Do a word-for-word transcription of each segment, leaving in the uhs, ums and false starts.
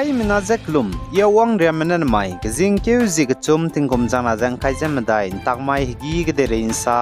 Aimena ze kelum, ia wangriamme ne namai kezingkeu zie kechum tingkum changna ze ngkai ze medai ntakmai hegî kedeirei nsa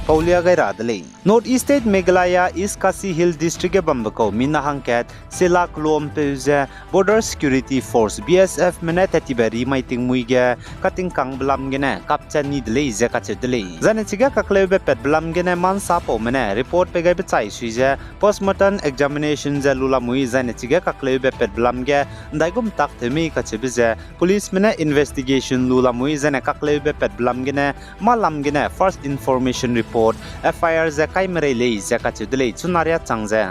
paulia gai ra de lei. North East State Meghalaya East Khasi Hill District ge bambe kau mina hangkat sela kelompeu ze Border Security Force, B S Fme ne tattibe rimai tingmuî ge katingkangbe lam gene kapchat ni de lei ze kacheu de lei. Zaine chige kakleube patbe lam gene mansapaume ne report pei gaibe chai sui ze postmortem examination ze lu lamui, zaine chige kakleube patbe lam ge ndaigum tak tew mei kacheube ze policeme ne investigation lu lamui, zaine kakleube patbe lam gene mâ lam gene first information report, F I R ze kai merei lei ze kacheu de lei, chuna riâ chang ze.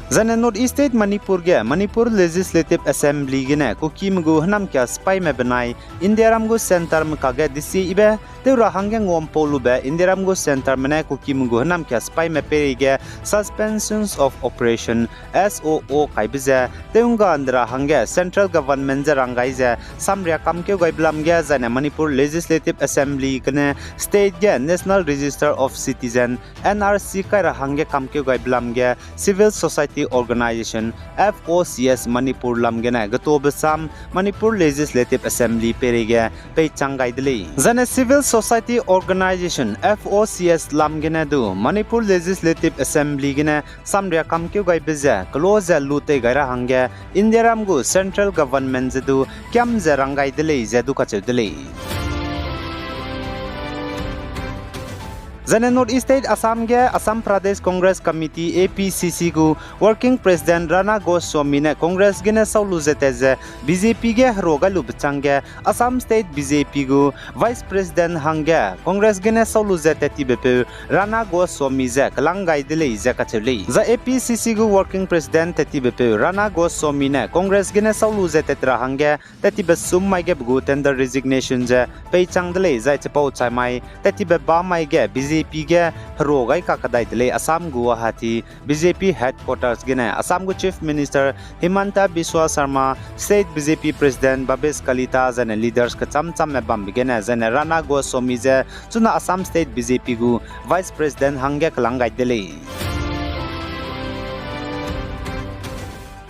Zaine North East State Manipur ge Manipur Legislative Assembly gene Kukime gu hênamkia sipaîme benai Indiaram gu centreme kakge desibe tew ra hangge nguampau lube Indiaram gu centreme ne Kukime gu hênamkia sipaîme peireige Suspensions of Operation, S O O kaibe ze tew ngga nde ra hangge central government ze rang gai ze samria kamkeu gaibe lam ge, zaine Manipur Legislative Assembly gene state ge National Register of Citizen, N R C kai ra hangge kamkeu gaibe lam ge Civil Society Organisation, F O Cs Manipur lam gene getobe sam Manipur Legislative Assembly peireige peichang gai de lei. Zaine Civil Society Organisation, F O Cs lam gene du Manipur Legislative Assembly gene samria kamkeu gaibe ze kelo ze lu tei gai ra hangge Indiaram gu central government ze du kiam ze rang gai de lei ze du kacheu de lei. Zaine North East State Assam ge Assam Pradesh Congress Committee, A P C C gu Working President Rana Goswami ne Congress gene sau lu ze tat ze B J P ge herua gai lube chângge Assam State B J P gu Vice President hangge Congress gene sau lu ze tat tibe peu Rana Goswami ze kelang gai de lei ze kacheu lei. Zai A P C C gu Working President tat tibe peu Rana Goswami ne Congress gene sau lu ze tat ra hangge tat tibe sum mai ge pe gu tender resignation ze peichang de lei, zai chipau chai mai tat tibe bam mai ge B J P ge herua gai kakadai de lei. Assam Guwahati B J P headquarters gene Assam gu Chief Minister Himanta Biswa Sarma, State B J P President Bhabesh Kalita zaine leaders kecham chamme bambe gene zaine Rana Goswami ze chuna Assam State B J P gu Vice President hangge kelang gai de lei.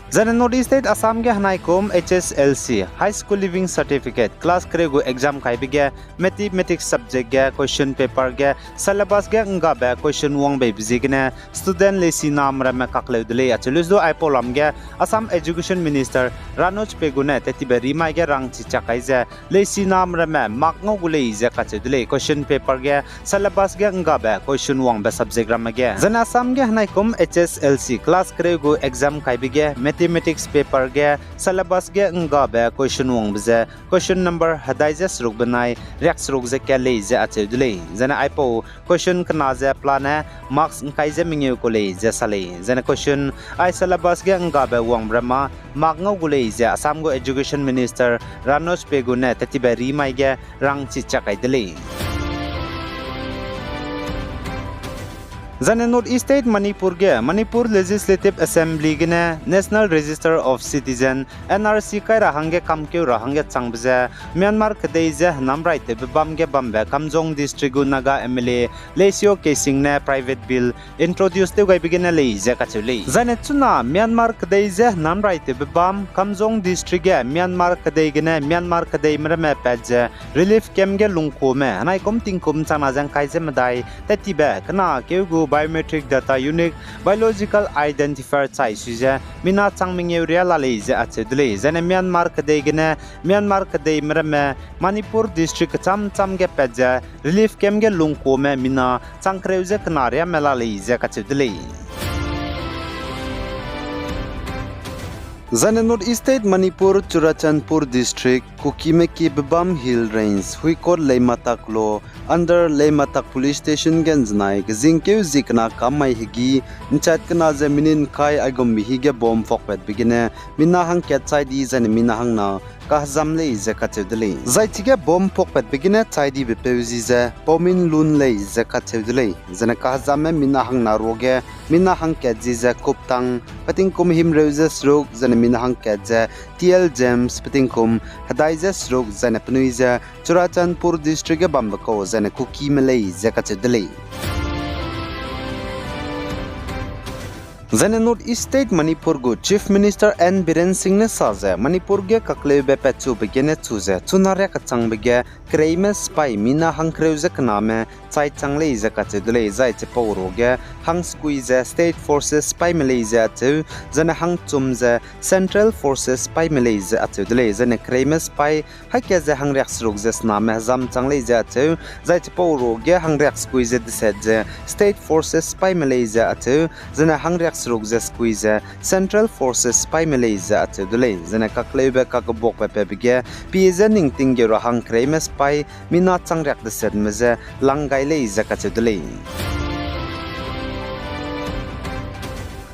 Zaine North East State Assam ge henaikum H S L C, High School Leaving Certificate, class kereu gu exam kaibe ge mathematics subject ge question paper ge syllabus ge nggabe question wang beibe ziegene student leisi name ramme kakleu de lei. Acheu lu du aipau lam ge Assam Education Minister Ranoj Pegu ne tat tibe rimai ge rangchi chak kai ze leisi name ramme mark ngau gu lei ze kacheu de lei. Question paper ge syllabus ge nggabe question wangbe subject ramme ge. Zaine Assam ge henaikum H S L C class kereu gu exam kaibe ge mathematics paper ge syllabus ge nggabe question wangbe ze question number hedai ze seruk benai riak seruk ze kat lei ze acheu de lei. Zaine aipau question kena ze pelane marks ngkai ze mengeu ku lei ze sa lei. Zaine question ai syllabus ge nggabe wangbe ramme mark ngau gu lei ze Assam gu Education Minister Ranoj Pegu ne tat tibe rimai ge rangchi chak kai de lei. Zaine North East State Manipur ge Manipur Legislative Assembly gene National Register of Citizen, N R C kai ra hangge kamkeu ra hangge changbe ze Myanmar kedei ze henam raitewbe bam ge bambe Kamjong District gu Naga M L A Leisio Keishing ne private bill introduce tew gaibe gene lei ze kacheu lei. Zaine chuna Myanmar kedei ze henam raitewbe bam Kamjong District ge Myanmar kedei gene Myanmar kedeime ramme pat ze relief camp ge lungkuame henaikum tingkum changna ze ngkai ze medai tat tibe kena keu gu biometric data unit biological identifier chai sui ze mina chang mengeu riâ la lei ze acheu de lei. Zaine Myanmar kedei gene Myanmar kedeime ramme Manipur District kecham cham ge pat ze relief camp ge lungkuame mina chang kereu ze kena riâme la lei ze kacheu de lei. Zaine North East State Manipur, Churachandpur District, Kukime ki Bebam Hill Range, Huikot Leimatak lo, under Leimatak Police Station ge nzenai kezingkeu zie kena kam mai hegî nchat kena ze minute ngkai aigumbe hî ge bomb phokpatbe gene mina hangkat chai di zaine mina hangna kahezam lei ze kacheu de lei. Zai chige bomb phokpatbe gene chai dibe peu zi ze Paumin Lun lei ze kacheu de lei. Zaine kahezamme mina hangna ruage mina hangkat zi ze Kuptang, petingkum himreu ze seruk, zaine mina hangkat ze T L James, petingkum hedai ze seruk, zaine penui ze Churachandpur District ge bambe kau, zaine Kukime lei ze kacheu de lei. Zaine North East State Manipur gu Chief Minister N Biren Singh ne sa ze, Manipur ge kakleube patchube gene chu ze chuna riak kechangbe ge kereime sipai mina hangkereu ze kename chai chang lei ze kacheu de lei, zai chipau ruage hangsekui ze State Forces sipaime lei ze acheu, zaine hangchum ze Central Forces sipaime lei ze acheu de lei, zaine kereime sipai haika ze hangriakseruk ze sename hezam chang lei ze acheu, zai chipau ruage hangriaksekui ze deset ze State Forces sipaime lei ze acheu, zaine hangriakseruk ze sekui ze Central Forces sipaime lei ze acheu de lei, zaine kakleube kakebuakbe pebe ge pie ze ningting geu ra hang kereime sipai mina changriak desetme ze lang gai lei ze kacheu de lei.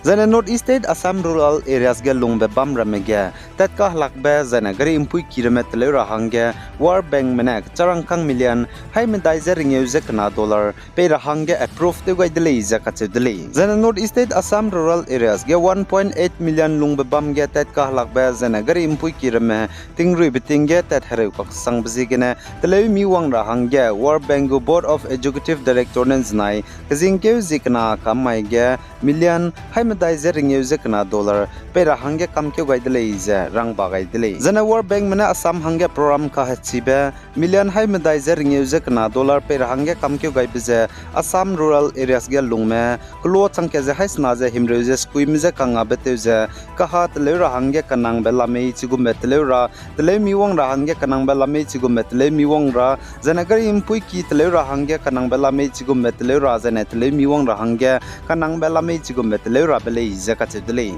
Zaine North East State Assam rural areas ge lungbe bam ramme ge tat kahelakbe zaine gari mpuiki ramme teleu ra hangge World Bankme ne kecharangkang million haimedai ze ringeu ze kena dollar pei ra hangge approve tew gai de lei ze kacheu de lei. Zaine North East State Assam rural areas ge one point eight million lungbe bam ge tat kahelakbe zaine gari mpuiki ramme tingruibe ting ge tat hereu kaksangbe ziegene teleu mi wang ra hangge World Bank gu Board of Executive Director ne nzenai kezingkeu zie kena kam mai ge million haimedai ze ringeu ze kena dollar pei ra hangge kamkeu gai de lei ze rangba gai de lei. Zaine World Bankme ne Assam hangge program kahechibe million haimedai ze ringeu ze kena dollar pei ra hangge kamkeu gaibe ze Assam rural areas ge lungme kelo changkat ze haisena ze himreu ze sekuime je kangabe tew ze kaha teleu ra hangge kanangbe lamei chigumbe teleu ra, teleu mi wang ra hangge kanangbe lamei chigumbe teleu mi wang ra, zaine gari mpuiki teleu ra hangge kanangbe lamei chigumbe teleu ra, zaine teleu mi wang ra hangge kanangbe lamei chigumbe teleu rabe lei ze kacheu de lei.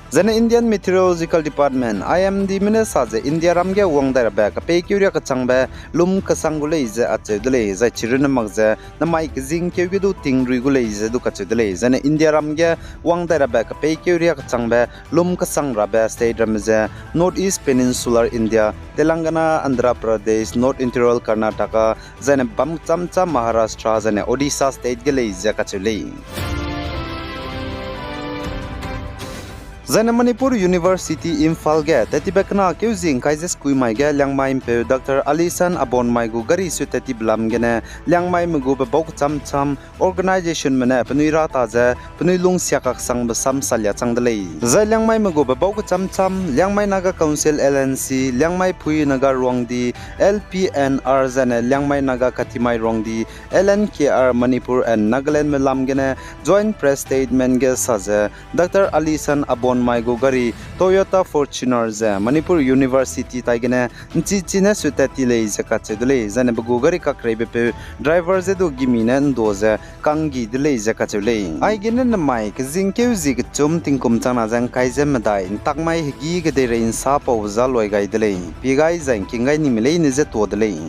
Zaine Indian Meteorological Department, I M Dme ne sa ze India ram ge wang dai rabe kepeikeu riak kechangbe lum kesang gu lei ze acheu de lei, zai chirunne mak ze namai kezingkeu ge du tingrui gu lei ze du kacheu de lei. Zaine India ram ge wang dai rabe kepeikeu riak kechangbe lum kesang rabe state ramme ze North East Peninsular India, Telangana, Andhra Pradesh, North Interior Karnataka, zaine bam chamcham Maharashtra, zaine Odisha state ge lei ze kacheu lei. Zaine Manipur University Imphal ge tattibe kena keu zie ngkai ze sekui mai ge Liangmai mpeu Doctor Alison Abonmai gu gari sut tattibe lam gene Liangmaime gu bebau kechamcham organizationme ne penui ra ta ze penui lungsia kaksangbe sam salia chang de lei. Zai Liangmaime gu bebau kechamcham Liangmai Naga Council, L N C, Liangmai Phui Naga Ruangdi, L P N R, zaine Liangmai Naga Khatimai Ruangdi, L N K R, Manipur and Nagalandme lam gene joint press statement ge sa ze, Doctor Alison Abonmai gu gari Toyota Fortuner ze Manipur University tai gene nchichi ne sut tatti lei ze kacheu de lei, zaine pe gu gari kakreibepeu driver ze du gimi ne ndo ze kanggi de lei ze kacheu lei. Aigene namai kezingkeu zie kechum tingkum changna ze ngkai ze medai ntakmai hegî kedeirei nsa pau za loi gai de lei. Pie gai zai ngking gai nime leine je tuâ de lei.